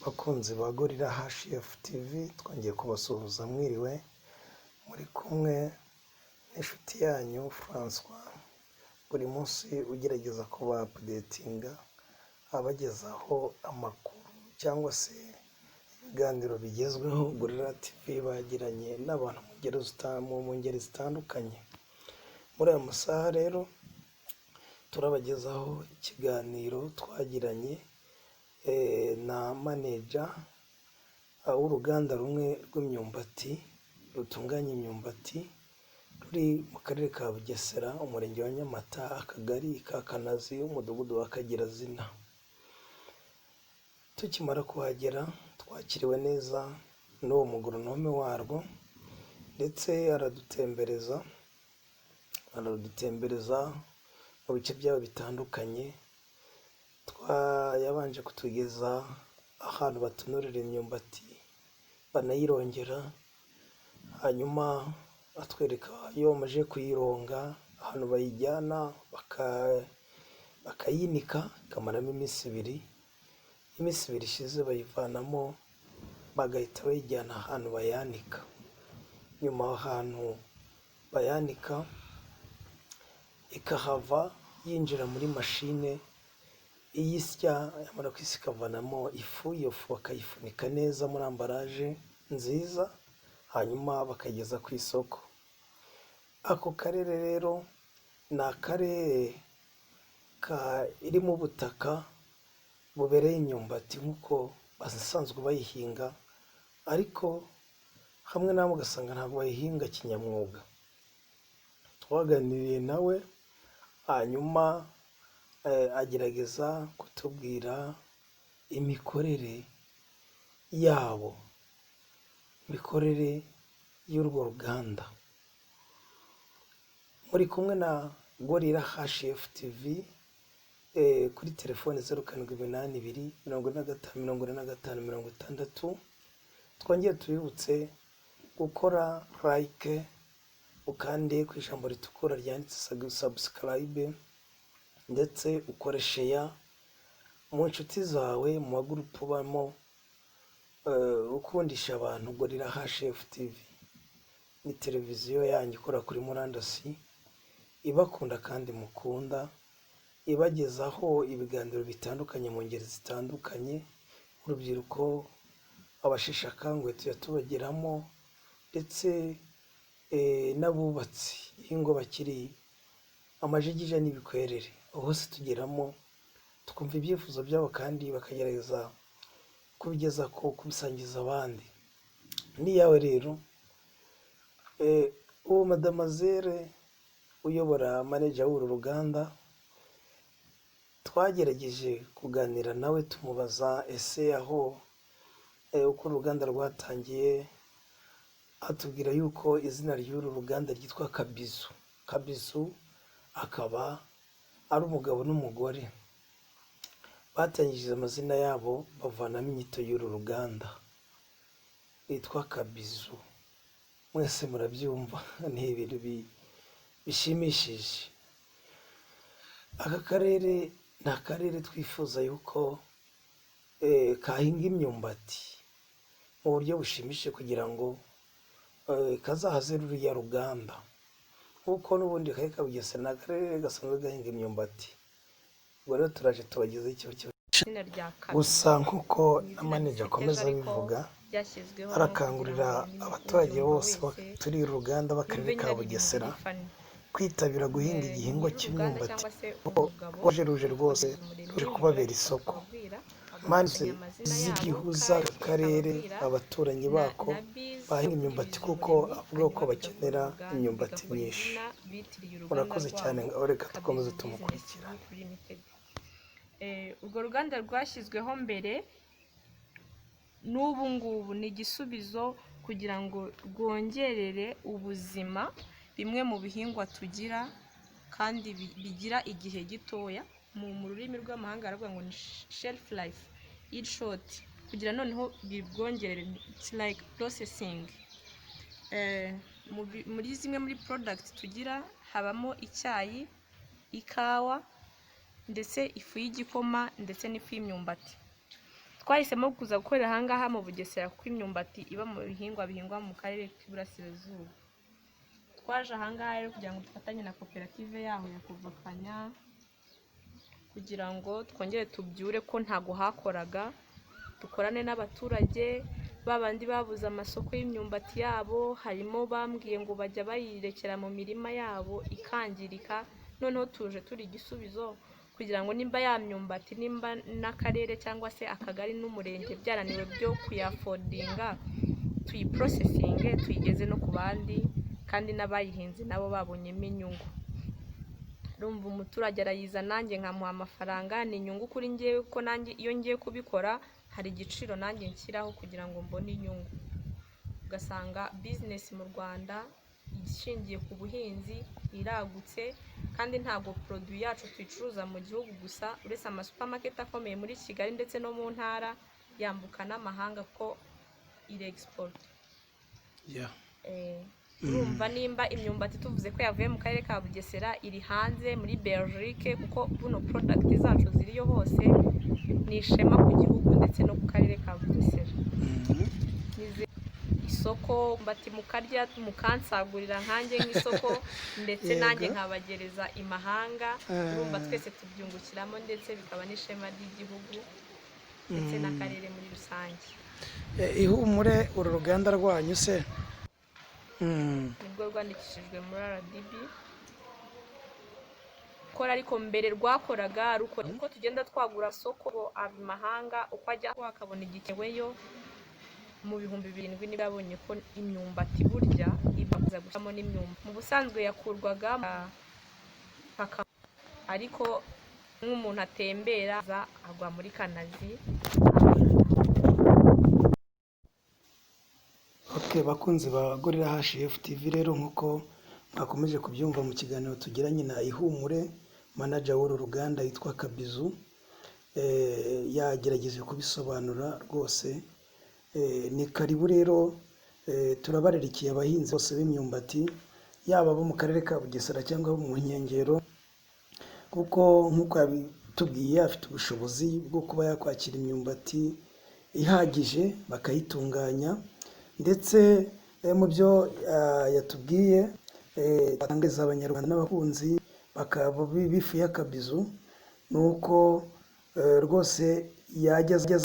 Bakunzi ba Gorilla HF TV, twongeye kubasuhuza, mwiriwe. Muri kumwe n'inshuti yanyu Francois, buri munsi ugerageza kuba updatinga, abagezaho amakuru cyangwa se ibiganiro bigezweho Gorilla TV bagiranye n'abantu mu ngeri zitandukanye. Muri aya masaha rero turabagezaho ikiganiro twagiranye na manager w'uruganda rumwe rw'imyumbati, rutunganya imyumbati, ruri mu karere ka Bugesera, umurenge wa Nyamata, akagari ka Kanazi, umudugudu wa Kagirazina. Tukimara kuhagera twakiriwe neza n'uwo mugoronome warwo, ndetse aradutembereza mu bice byabo bitandukanye. Yabanje kutugeza ahantu batonorera imyumbati banayirongera, hanyuma atwereka iyo bamaze kuyironga ahantu bayijyana bakayinika ikamaramo iminsi 2. Iminsi 2 ishize bayivanamo, bagahita bayijyana ahantu bayanika. Nyuma aho hantu bayanika ikahava yinjira muri mashine iyisya, yamara kuyisya ikavanamo ifu. Iyo fu bakayifunika neza muri emballage nziza, hanyuma bakayigeza ku isoko. Ako karere rero ni akarere karimo ubutaka bubereye imyumbati nk'uko basanzwe bayihinga, ariko hamwe na hamwe ugasanga ntabwo bayihinga kinyamwuga. Twaganiriye nawe, hanyuma agerageza kutubwira imikorere yabo, imikorere y'urwo ruganda. Muri kumwe na Gorilla HF TV kuri telefoni 0782454560. Twongere tubibutse gukora like, ukande ku ijambo ritukura ryanditse subscribe, ndetse ukore share mu nshuti zawe, mu magurupu ubamo, ukundisha abantu Gorilla HF TV. Ni televiziyo yanyu ikora kuri murandasi, ibakunda kandi mukunda, ibagezaho ibiganiro bitandukanye mu ngeri zitandukanye. Urubyiruko, abasheshe akanguhe tujya tubageramo, ndetse n'abubatsi ingo bakiri amajigija n'ibikwerere, aho hose tugeramo tukumva ibyifuzo byabo kandi bakagerageza kubigeza ku kubisangiza abandi. N'iyawe rero. Uwo madamazere uyobora, manager w'uru ruganda, twagerageje kuganira nawe, tumubaza ese aho uko uruganda rwatangiye, atubwira yuko izina ry'uru ruganda ryitwa Kabizu. Kabizu akaba ari umugabo n'umugore batangije amazina yabo, bavanamo inyito y'uru ruganda rwitwa Kabizu. Mwese murabyumva, ni ibintu bishimishije. Aka karere ni akarere twifuza yuko kahinga imyumbati mu buryo bushimishije kugira ngo kazahaze ruriya ruganda, kuko n'ubundi akarere ka Bugesera ni akarere gasanzwe gahinga imyumbati. Ubwo rero turaje tubagezeho ikibazo. Izina rya Kabizu Gusa nk'uko ni na izina manager risekeje, akomeza ariko abivuga, ryashyizweho arakangurira kugira ngo nyine abaturage ubyumva bose wese baturiye uruganda b'akarere yumve ka nyine ari ibintu Bugesera biri funny. kwitabira guhinga igihingwa Nyir'uruganda cy'imyumbati, cyangwa se kuko umugabo rwaje ruje witwa rwose Bizumuremyi ruje kubabera yaragize isoko. akababwira, Mpande agakusanya amazina yabo z'igihuza kandi aka karere, akababwira abaturanyi na bako na biz bahinga yo kuri imyumbati, kuko Bizumuremyi, avuga ko hanyuma bigakora bakenera uruganda, imyumbati bigakora myinshi. izina bitiriye uruganda Murakoze cyane. rwabo, Ngaho reka dukomeze Kabizu Business tumukurikirane. Group Limited. Urwo ruganda rwashyizweho mbere n'ubu ngubu ni igisubizo kugira ngo rwongerere ubuzima bimwe mu bihingwa tugira kandi bigira igihe gitoya. Mu rurimi rw'amahanga baravuga ngo ni shelf life iri short, kugira noneho bibwongerere, it's like processing. Muri zimwe muri product tugira habamo icyayi, ikawa, ndetse ifu y'igikoma, ndetse n'ifu y'imyumbati. Twahisemo kuza gukorera ahangaha mu Bugesera kuko imyumbati iba mu bihingwa bihingwa mu karere k'Iburasirazuba. Twaje ahangaha rero kugira ngo dufatanye na koperative yaho ya Kovakanya, kugira ngo twongere tubyure ko ntago hakoraga, dukorane n'abaturage ba bandi babuze amasoko y'imyumbati yabo. Harimo bambwiye ngo bajya bayirekera mu mirima yabo ikangirika, noneho tuje turi igisubizo kugira ngo nimba ya myumbati, nimba n'akarere cyangwa se akagari n'umurenge byananiwe byo kuyaffordinga, tuyiprocessinge tuyigeze no ku bandi, kandi n'abayihinze nabo babonyemo inyungu. Urumva, umuturage arayiza nanjye nkamuha amafaranga, ni inyungu kuri njyewe, kuko nanjye iyo ngiye kubikora hari igiciro nanjye nshyiraho kugira ngo mbone inyungu. Ugasanga business mu Rwanda ishingiye ku buhinzi iragutse, kandi ntabwo produit yacu tuyicuruza mu gihugu gusa. Uretse amasupamaketi akomeye muri Kigali ndetse no mu ntara, yambuka n'amahanga kuko iri export. Urumva, nimba imyumbati tuvuze ko yavuye mu karere ka Bugesera iri hanze muri Belgique, kuko buno product zacu ziriyo hose, ni ishema ku gihugu ndetse no ku karere ka Bugesera. Isoko mbati mukarya mukansagurira nkanjye nk'isoko, ndetse nanjye nkabagereza imahanga. Urumva twese tubyungukiramo, ndetse bikaba n'ishema ry'igihugu ndetse n'akarere muri rusange. Ihumure, uru ruganda rwanyu se? Nibwo rwandikishijwe muri RDB kora, ariko mbere rwakoraga rukora uko tugenda twagura soko mahanga, uko ajya akabona igikeweyo. Mu 7000 nibwo yabonye ko imyumbati burya ibaza gushyiramo n'imyumbati. Mu busanzwe yakurwaga paka, ariko nk'umuntu atembera aza agwa muri Kanazi. Ok, bakunzi ba Gorilla HF TV, rero nk'uko mwakomeje kubyumva mu kiganiro tugiranye na Ihumure, manager w'uru ruganda yitwa Kabizu, yagerageje kubisobanura rwose. Ni karibu rero, turabaririkiye abahinzi bose b'imyumbati, yaba abo mu karere ka Bugesera cyangwa abo mu nkengero, kuko nk'uko yabitubwiye afite ubushobozi bwo kuba yakwakira imyumbati ihagije bakayitunganya. Ndetse mu byo yatubwiye atangariza Abanyarwanda n'abakunzi bakaba b'ifu y'akabizu, ni uko rwose yajya ageza